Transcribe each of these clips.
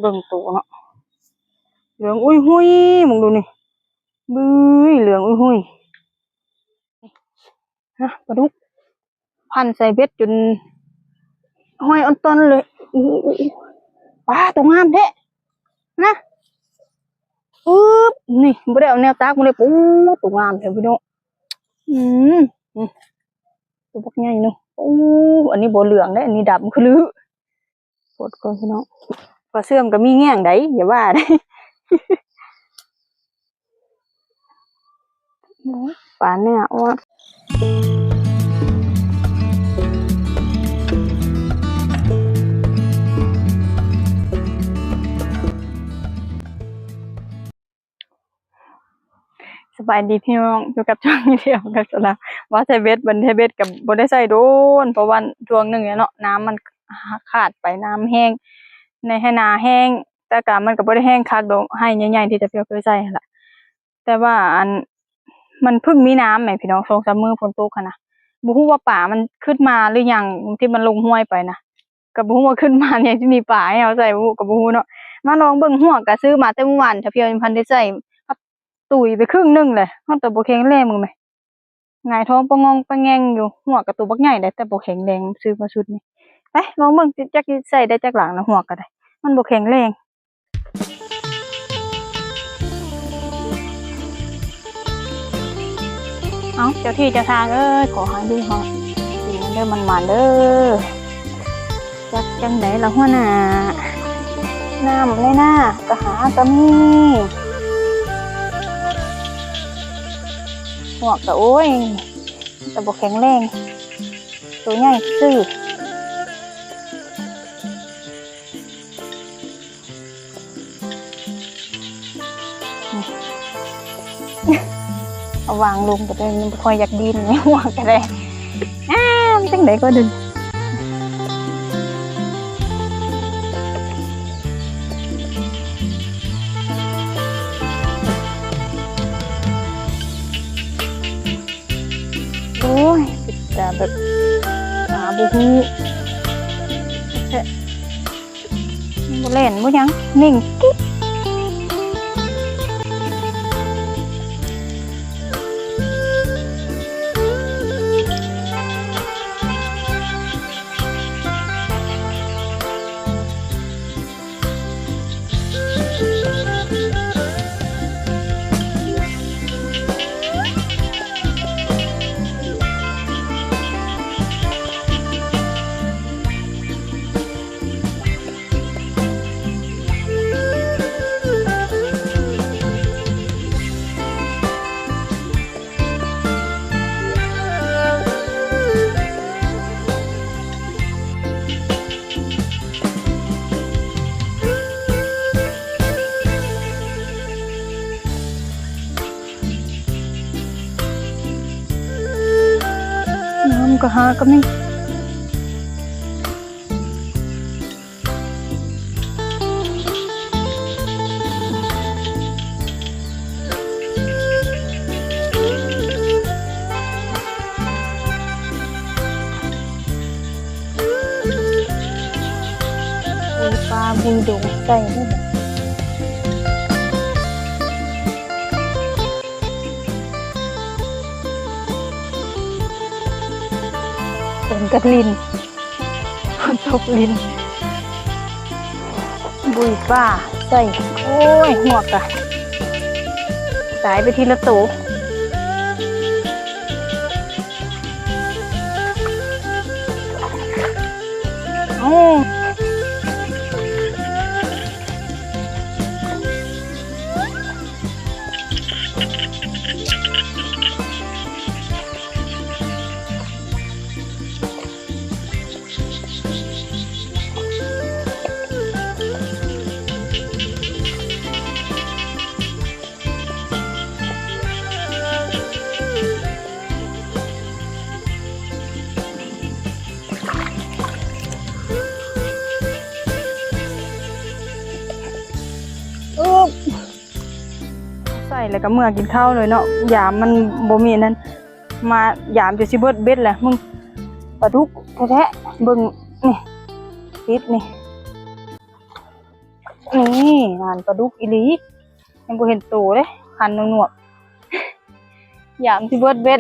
ເບິ່ງໂຕເນາະ ເຫຼືອງອຸ້ຍຫຸຍ ມຶງດູນີ້ ບຶ້ຍ ເຫຼືອງອຸ້ຍຫຸຍ. ຮະ ປາດຸກ ພັນໃສ່ເບັດຈົນຫ້ອຍອ່ອນຕອນເລີຍ. ອູ້ ປາ ໂຕງາມແທ້ນະ. ອຶບ ນີ້ ບໍ່ໄດ້ເອົາແນວຕັກມາເລີຍ. ໂອ້ ໂຕງາມແທ້ພີ່ນ້ອງ. ອືມ ອືມ ໂຕບັກໃຫຍ່ເນາະ. ໂອ້ ອັນນີ້ບໍ່ເຫຼືອງເດ້ ອັນນີ້ດຳຄະລື. ໂພດກ່ອນພີ່ນ້ອງ ປາເຊື່ອມກໍມີແງ່ງໃດ ຢ່າວ່າເດ້. ໂອ້ຍ ປາເນື້ອ ໂອ້ຍ ສະບາຍດີພີ່ນ້ອງ ຢູ່ກັບຊ່ອງນີ້ດຽວກັບສະລາ ວ່າໃສ່ເບັດ ບັດໃສ່ເບັດກໍບໍ່ໄດ້ໃສ່ໂດນ ເພາະວ່າຊ່ວງໜຶ່ງເນາະ ນ້ຳມັນຂາດໄປ ນ້ຳແຫ້ງ ໃນໄຮ່ນາແຫ້ງ ແຕ່ກໍມັນກໍບໍ່ໄດ້ແຫ້ງຄັກດອກ ໄຮ່ໃຫຍ່ໆທີ່ຕາພຽວເຄີຍໃສ່ຫັ້ນລະ ແຕ່ວ່າອັນ ມັນເພິ່ງມີນ້ຳແໝ່ພີ່ນ້ອງ ສອງສາມມື້ຝົນຕົກຫັ້ນນະ ບໍ່ຮູ້ວ່າປາມັນຂຶ້ນມາຫຼືຍັງ ທີ່ມັນລົງຫ້ວຍໄປນະ ກໍບໍ່ຮູ້ວ່າຂຶ້ນມາຍັງຊິມີປາໃຫ້ເຮົາໃສ່ບໍ່ຮູ້ ກໍບໍ່ຮູ້ເນາະ. ມາລອງເບິ່ງ ຮວກກໍຊື້ມາແຕ່ມື້ວານ ຖ້າພຽວຍັງບໍ່ທັນໄດ້ໃສ່ ຕຸຍໄປເຄິ່ງໜຶ່ງແຫຼະ ຮອດແຕ່ບໍ່ແຂງແຮງ ເບິ່ງແມ ຫງາຍທ້ອງປະງອງປະແງງຢູ່. ຮວກກໍໂຕບັກໃຫຍ່ໄດ໋ ແຕ່ບໍ່ແຂງແຮງ ຊື້ມາຊຸດນີ້. ໄປລອງເບິ່ງ ຈັກຊິໃສ່ໄດ້ຈັກຫຼັງລະ ຮວກກໍໄດ້ ມັນບໍ່ແຂງແຮງ. ເອົາ ເຈົ້າທີ່ເຈົ້າທາງເອີຍ ຂໍໃຫ້ຢູ່ເຮົາກິນເດີ ໝານໆເດີ. ຈັກຈັ່ງໃດລະຫົວໜ້າ ນ້ຳໃນນາກໍຫາກໍມີ ຮວກກໍ ໂອ້ຍ ແຕ່ບໍ່ແຂງແຮງ ໂຕໃຫຍ່ຊື່. ເອົາວາງລົງກໍໄດ້ ມັນບໍ່ຄ່ອຍຢາກດີ້ນ ຮວກກໍໄດ້. ອ້າ ມັນຈັ່ງໃດກໍດຶງ. ໂອ້ຍ ເປັນຕາແບບ ຫາບໍ່ຮູ້ ບໍ່ແລ່ນບໍ່ຫຍັງ ເໜັງກິກ. ນ້ຳກໍຫາກໍມີ. ໂອ້ຍ ປາບຸຍດົງໃສ່ເດ້ ເປັນກັບລິນ ຕົກລິນ ບຸຍປາໃສ່. ໂອ້ຍ ຮວກກະຕາຍໄປທີລະໂຕ. ເອົ້າ. ອຶບ ໃສ່ແລ້ວກໍເມືອກິນເຂົ້າເລີຍເນາະ ຢາມມັນບໍ່ມີອັນນັ້ນ ມາຢາມຈົນຊິເບິດເບັດແລ້ວ. ມຶງ ປາດຸກແທ້ໆ ເບິ່ງນີ້ ຕິດນີ້. ນີ້ ນັ້ນ ປາດຸກອີ່ຫຼີ ຍັງບໍ່ເຫັນໂຕເດ້ ຄັນໜວກໆ ຢາມຊິເບິດເບັດ.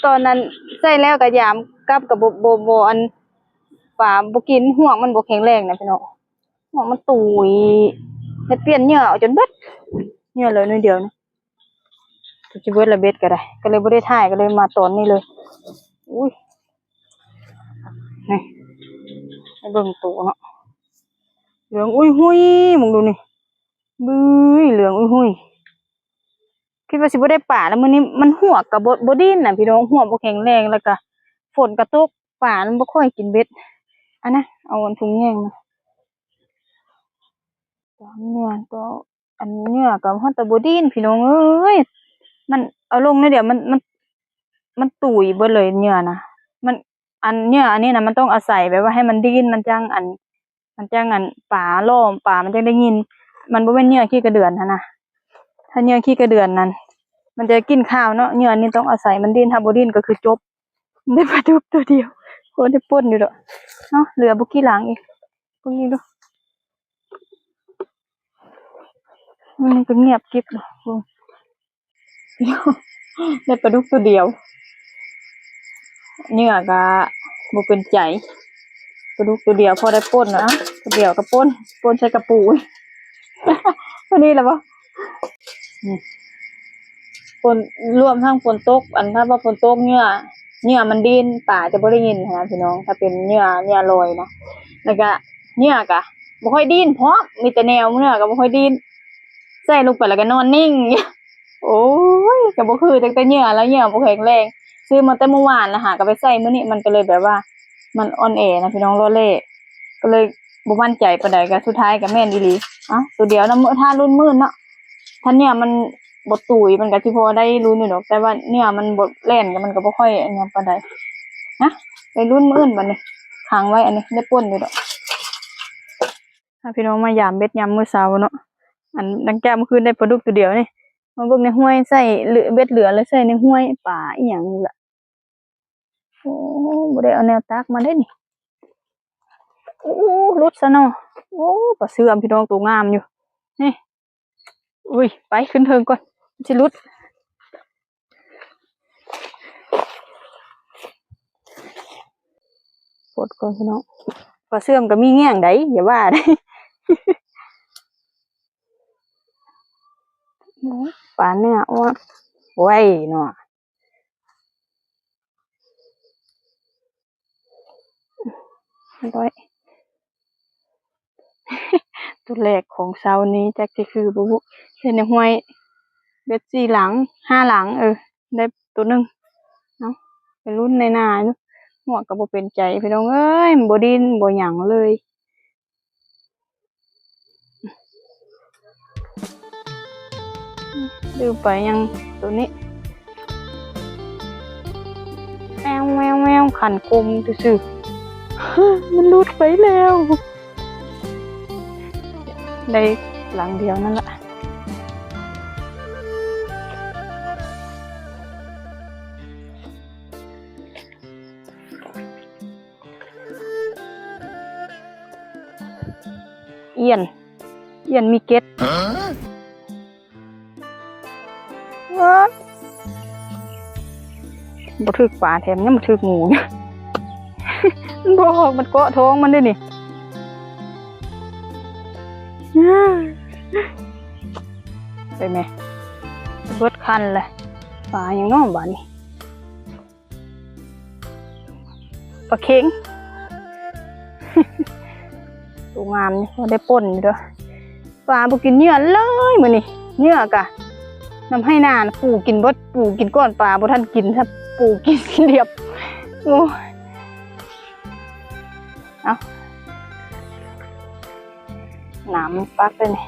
ຕອນນັ້ນໃສ່ແລ້ວກໍຢາມກັບ ກໍບໍ່ ບໍ່ ບໍ່ ອັນ ປາບໍ່ກິນ ຮວກມັນບໍ່ແຂງແຮງນະພີ່ນ້ອງ. ຮວກມັນຕຸຍ ເຮັດປ່ຽນເຫຍື່ອເອົາຈົນເບິດ ເຫຍື່ອເຫຼືອໜ້ອຍດຽວນີ້ ຈະເບິດລະເບັດກໍໄດ້ ກໍເລີຍບໍ່ໄດ້ຖ່າຍ ກໍເລີຍມາຕອນນີ້ເລີຍ. ອຸ້ຍ ນີ້ ໃຫ້ເບິ່ງໂຕເນາະ ເຫຼືອງອຸ້ຍຫຸຍ ເບິ່ງດູນີ້ ບຶ້ຍ ເຫຼືອງອຸ້ຍຫຸຍ. ຄິດວ່າຊິບໍ່ໄດ້ປາແລ້ວມື້ນີ້ ມັນຮວກກໍບໍ່ ບໍ່ດິ້ນນະພີ່ນ້ອງ ຮວກບໍ່ແຂງແຮງ ແລ້ວກໍຝົນກໍຕົກ ປາມັນບໍ່ຄ່ອຍກິນເບັດ. ອັນນະ ເອົາອັນຖົງແຍງມາ ຕອນເຫຍື່ອກໍ ອັນເຫຍື່ອກໍຮອດແຕ່ບໍ່ດິ້ນພີ່ນ້ອງເອີຍ ມັນເອົາລົງໜ້ອຍດຽວ ມັນ ມັນ ມັນຕຸຍເບິດເລີຍເຫຍື່ອນະ. ມັນ ອັນເຫຍື່ອອັນນີ້ນະ ມັນຕ້ອງອາໄສແບບວ່າໃຫ້ມັນດິ້ນ ມັນຈັ່ງອັນ ມັນຈັ່ງອັນ ປາລ້ອມ ປາມັນຈັ່ງໄດ້ຍິນ. ມັນບໍ່ແມ່ນເຫຍື່ອຂີ້ກະເດືອນຫັ້ນນະ ຖ້າເຫຍື່ອຂີ້ກະເດືອນນັ້ນ ມັນຈະກິນຄາວເນາະ. ເຫຍື່ອອັນນີ້ຕ້ອງອາໄສມັນດິ້ນ ຖ້າບໍ່ດິ້ນກໍຄືຈົບ. ໄດ້ປາດຸກຕົວດຽວ ໂອ້ ໄດ້ປົ່ນຢູ່ດອກເນາະ ເຫຼືອບໍ່ກີ່ຫຼັງອີກ ເບິ່ງອີກດູ. ມັນກໍງຽບກິບ ໄດ້ປາດຸກຕົວດຽວ ເຫຍື່ອກະບໍ່ເປັນໃຈ ປາດຸກຕົວດຽວພໍໄດ້ປົ່ນນະ ຕົວດຽວກໍປົ່ນ ປົ່ນໃສ່ກະປູ ພໍດີແລ້ວບໍ່? ນີ້ ຝົນ ລວມທັງຝົນຕົກ ອັນ ຖ້າວ່າຝົນຕົກເຫຍື່ອ ເຫຍື່ອມັນດິ້ນ ປາຈະບໍ່ໄດ້ຍິນນະພີ່ນ້ອງ ຖ້າເປັນເຫຍື່ອ ເຫຍື່ອລອຍນະ. ແລ້ວກະເຫຍື່ອກະບໍ່ຄ່ອຍດິ້ນພ້ອມ ມີແຕ່ແນວເຫຍື່ອກໍບໍ່ຄ່ອຍດິ້ນ ໃສ່ລົງໄປແລ້ວກໍນອນນິ່ງ. ໂອ້ຍ ກໍບໍ່ຄືຕັ້ງແຕ່ເຫຍື່ອແລ້ວ ເຫຍື່ອບໍ່ແຂງແຮງ ຊື້ມາແຕ່ມື້ວານນະ ຫາກໍໄປໃສ່ມື້ນີ້ ມັນກໍເລີຍແບບວ່າ ມັນອ່ອນແອນະພີ່ນ້ອງ ລໍ້ແຫຼ້ ກໍເລີຍບໍ່ໝັ້ນໃຈປານໃດ ກໍສຸດທ້າຍກໍແມ່ນອີ່ຫຼີ. ເອົ້າ ຕົວດຽວນະ ມື້ ຖ້າລຸ້ນມື້ອື່ນເນາະ ຖ້າເຫຍື່ອມັນບໍ່ຕຸຍ ມັນກໍຊິພໍໄດ້ລຸ້ນຢູ່ດອກ ແຕ່ວ່າເຫຍື່ອມັນບໍ່ແລ່ນ ກໍມັນກໍບໍ່ຄ່ອຍອັນຫຍັງປານໃດນະ. ໄປລຸ້ນມື້ອື່ນບັດນີ້ ຂັງໄວ້ ອັນນີ້ໄດ້ປົ່ນຢູ່ດອກ. ພາພີ່ນ້ອງມາຢາມເບັດຍາມມື້ເຊົ້າເນາະ ອັນ ຫຼັງຈາກມື້ຄືນໄດ້ປາດຸກຕົວດຽວນີ້ ມາເບິ່ງໃນຫ້ວຍ ໃສ່ເບດເຫຼືອແລ້ວໃສ່ໃນຫ້ວຍ ປາອີ່ຫຍັງນີ້ລະ. ໂອ້ ບໍ່ໄດ້ເອົາແນວຕັກມາເດ້ນີ້ ໂອ້ ຫຼຸດຊະເນາະ. ໂອ້ ປາເຊື່ອມພີ່ນ້ອງ ໂຕງາມຢູ່ນີ້. ອຸ້ຍ ໄປຂຶ້ນເທິງກ່ອນ ມັນຊິຫຼຸດ ປົດກ່ອນພີ່ນ້ອງ. ປາເຊື່ອມກໍມີແງ່ງໃດ ຢ່າວ່າເດ້ ໂອ້ຍ ປາເນື້ອອ່ອນ ໂອ້ຍເນາະ. ຮຽບຮ້ອຍ ຕົວແລກຂອງເຊົ້ານີ້ ຈັກຊິຄືບໍ່ຮູ້ ເຫັນໃນຫ້ວຍເບັດສີ່ຫຼັງ ຫ້າຫຼັງ ເອີ ໄດ້ຕົວໜຶ່ງ. ເອົາ ໄປລຸ້ນໃນໜ້າຢູ່ ຮວກກໍບໍ່ເປັນໃຈ ພີ່ນ້ອງເອີຍ ມັນບໍ່ດິ້ນບໍ່ຫຍັງເລີຍ. ລືມໄປຍັງໂຕນີ້ ແມວໆໆ ຂັນກົມຊື່ໆ ມັນຫຼຸດໄປແລ້ວ ໄດ້ຫຼັງດຽວນັ້ນລະ. ອ້ຽນ ອ້ຽນມີເກັດ ບໍ່ຖືກປາ ແຖມຍັງບໍ່ຖືກໝູ ມັນບໍ່ອອກ ມັນເກາະທ້ອງມັນເດ້ນີ້. ໄປແມ່ ເບິດຄັນແຫຼະ ປາຫຍັງເນາະບາດນີ້. ປາເຄັງ ໂຕງາມນີ້ ພໍໄດ້ປົ່ນຢູ່ເດີ. ປາບໍ່ກິນເຫຍື່ອເລີຍມື້ນີ້ ເຫຍື່ອກະນຳໄຮ່ນາປູກິນເບິດ ປູກິນກ່ອນ ປາບໍ່ທັນກິນຊ້ຳ ປູກິນລຽບ. ໂອ້ຍ ເອົາ ນ້ຳປັກເລີຍນີ້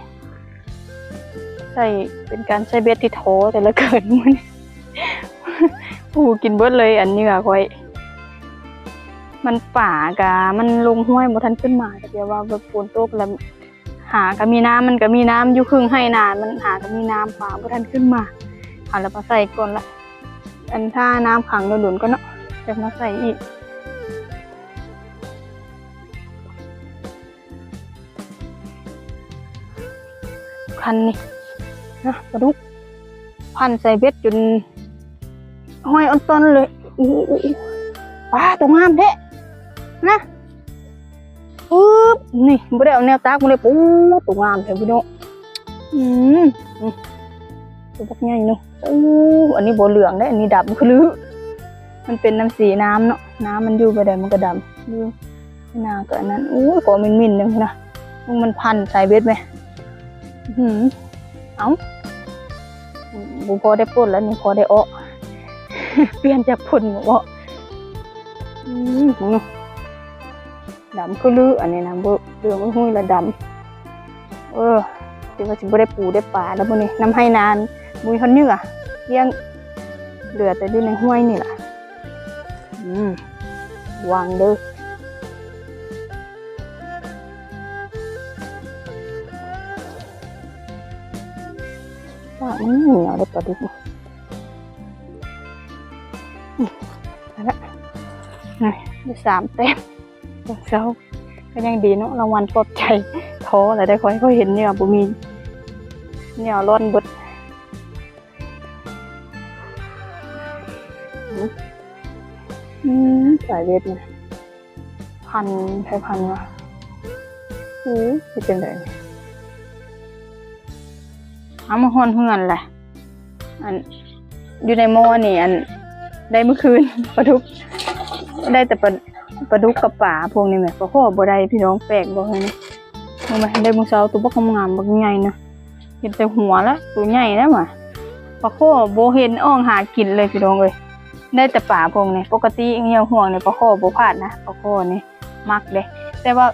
ໃຊ້ ເປັນການໃຊ້ເບັດທີ່ທໍ້ແຕ່ລະເກີນມື້ນີ້. ປູກິນເບິດເລີຍ ອັນເຫຍື່ອຂ້ອຍ ມັນປາກະມັນລົງຫ້ວຍບໍ່ທັນຂຶ້ນມາ ກໍແປວ່າແບບຝົນຕົກແລ້ວ ຫາກະມີນ້ຳ ມັນກະມີນ້ຳຢູ່ເຄິ່ງໄຮ່ນາ ມັນຫາກະມີນ້ຳ ປາບໍ່ທັນຂຶ້ນມາ. ເອົາລະມາໃສ່ກ່ອນລະ ອັນຖ້ານ້ຳຂັງດົນໆກ່ອນເນາະ ຈັ່ງມາໃສ່ອີກ. ພັນນີ້ນະ ປາດຸກ ພັນໃສ່ເບັດຈົນຫ້ອຍອ່ອນຕອນເລີຍ. ອູ້ໆໆ ປາ ໂຕງາມແທ້ນະ. ປຶບ ນີ້ ບໍ່ໄດ້ເອົາແນວຕັກມາເລີຍ. ໂອ້ ໂຕງາມແທ້ພີ່ນ້ອງ. ອືມ ໂຕບັກໃຫຍ່ເນາະ. ໂອ້ ອັນນີ້ບໍ່ເຫຼືອງເດ້ ອັນນີ້ດຳຄະລື. ມັນເປັນນຳສີນ້ຳເນາະ ນ້ຳມັນຢູ່ໄປໃດມັນກໍດຳ ຢູ່ໜ້າກໍອັນນັ້ນ. ໂອ້ຍ ກໍມິນໆ ໜຶ່ງພຸ້ນນະ. ມຶງມັນພັນໃສ່ເບັດແມະ. ອື ເອົ້າ ບໍ່ພໍໄດ້ປົ່ນແລ້ວນີ້ ພໍໄດ້ເອາະ ປ່ຽນຈາກປົ່ນມາເອາະ. ອືມ ດຳຄືລືອັນນີ້ນະ ເບິ່ງ ເຫຼືອງຫຸຍລະດຳ. ເອີ ຖືວ່າຊິບໍ່ໄດ້ປູໄດ້ປາແລ້ວມື້ນີ້ ນຳໄຮ່ນາບໍ່ມີຮອດເຫຍື່ອ ກ້ຽງ ເຫຼືອແຕ່ຢູ່ໃນຫ້ວຍນີ້ລະ. ອືມ ຫວັງເດີ້ ປາກມັນໜຽວເດ້ປາດຸກ. ອືມ ໄດ້ລະ ນີ້ ໄດ້ສາມແຕ້ມ ຕອນເຊົ້າ ກໍຍັງດີເນາະ ລາງວັນປອບໃຈ. ທໍລະໄດ້ ຂ້ອຍ ຂ້ອຍເຫັນເຫຍື່ອບໍ່ມີ ເຫຍື່ອລ່ອນເບິດ. ອືມ ສາຍເບັດນະ ພັນ ໃຜພັນວະ? ອື ເຮັດຈັ່ງໃດ? ເອົາມາຮອດເຮືອນແຫຼະ. ອັນ ຢູ່ໃນໝໍ້ນີ້ ອັນ ໄດ້ມື້ຄືນ ປາດຸກ ໄດ້ແຕ່ປາ ປາດຸກກັບປາພວກນີ້ແໝ່ ປາຄໍ່ບໍ່ໄດ້ພີ່ນ້ອງ. ແປກບໍ່ເຮີ້ຍນີ້ ເບິ່ງໄປ ໄດ້ມື້ເຊົ້າ ໂຕບັກງາມໆ ບັກໃຫຍ່ນະ. ເຫັນແຕ່ຫົວລະ ໂຕໃຫຍ່ແລ້ວຫວາ. ປາຄໍ່ບໍ່ເຫັນອອກຫາກິນເລີຍພີ່ນ້ອງເອີຍ ໄດ້ແຕ່ປາພວກນີ້. ປົກກະຕິເຫຍື່ອຫ່ວງນີ້ ປາຄໍ່ບໍ່ພາດນະ ປາຄໍ່ນີ້ມັກເດ້. ແຕ່ວ່າ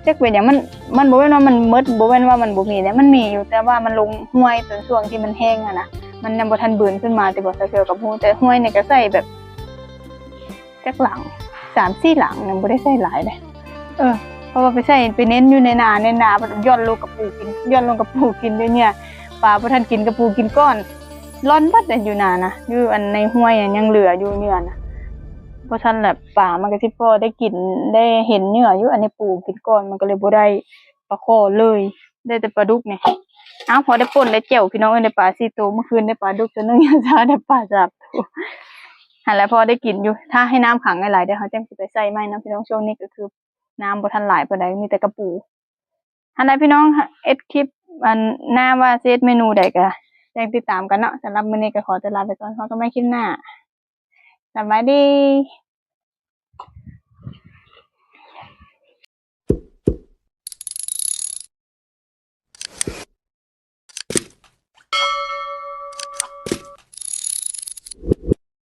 ຈັກເປັນຫຍັງ ມັນ ມັນບໍ່ແມ່ນວ່າມັນໝົດ ບໍ່ແມ່ນວ່າມັນບໍ່ມີເດ້ ມັນມີຢູ່ ແຕ່ວ່າມັນລົງຫ້ວຍຕອນຊ່ວງທີ່ມັນແຫ້ງຫັ້ນນະ ມັນຍັງບໍ່ທັນບືນຂຶ້ນມາຕິ ບໍ່ ສາວເສືອກໍບໍ່ຮູ້. ແຕ່ຫ້ວຍນີ້ກໍໃສ່ແບບ ຈັກຫຼັງ ສາມສີ່ຫຼັງ ຍັງບໍ່ໄດ້ໃສ່ຫຼາຍເດ້. ເອີ ເພາະວ່າໄປໃສ່ ໄປເນັ້ນຢູ່ໃນນາ ໃນນາ ຢ້ອນລົງກະປູກິນ ຢ້ອນລົງກະປູກິນ ເຫຍື່ອປາບໍ່ທັນກິນ ກະປູກິນກ່ອນ. ລ່ອນເບິດເດ້ຢູ່ນານະ ຢູ່ອັນໃນຫ້ວຍນະ ຍັງເຫຼືອຢູ່ເຫຍື່ອນະ. ບໍ່ທັນລະ ປາມັນກໍຊິພໍໄດ້ກິນ ໄດ້ເຫັນເຫຍື່ອຢູ່. ອັນນີ້ປູກິນກ່ອນ ມັນກໍເລີຍບໍ່ໄດ້ປາຄໍ່ເລີຍ ໄດ້ແຕ່ປາດຸກນີ້. ອ້າວ ພໍໄດ້ປົ່ນໄດ້ແຈ່ວພີ່ນ້ອງເອີຍ ໄດ້ປາສີ່ໂຕ ມື້ຄືນໄດ້ປາດຸກໂຕໜຶ່ງ ຍາມເຊົ້າໄດ້ປາສາມໂຕ. ຫັ້ນແຫຼະ ພໍໄດ້ກິນຢູ່ ຖ້າໃຫ້ນ້ຳຂັງຫຼາຍໆ ດຽວເຮົາຈັ່ງຊິໄປໃສ່ໃໝ່ເນາະພີ່ນ້ອງ. ຊ່ວງນີ້ກໍຄືນ້ຳບໍ່ທັນຫຼາຍປານໃດ ມີແຕ່ກະປູ. ຫັ້ນແຫຼະພີ່ນ້ອງ ເຮັດຄລິບອັນໜ້າວ່າຊິເຮັດເມນູໃດກໍແຈ້ງຕິດຕາມກັນເນາະ. ສຳລັບມື້ນີ້ກໍຂໍຕົວລາໄປກ່ອນ ພົບກັນໃໝ່ຄລິບໜ້າ. ສະບາຍດີ.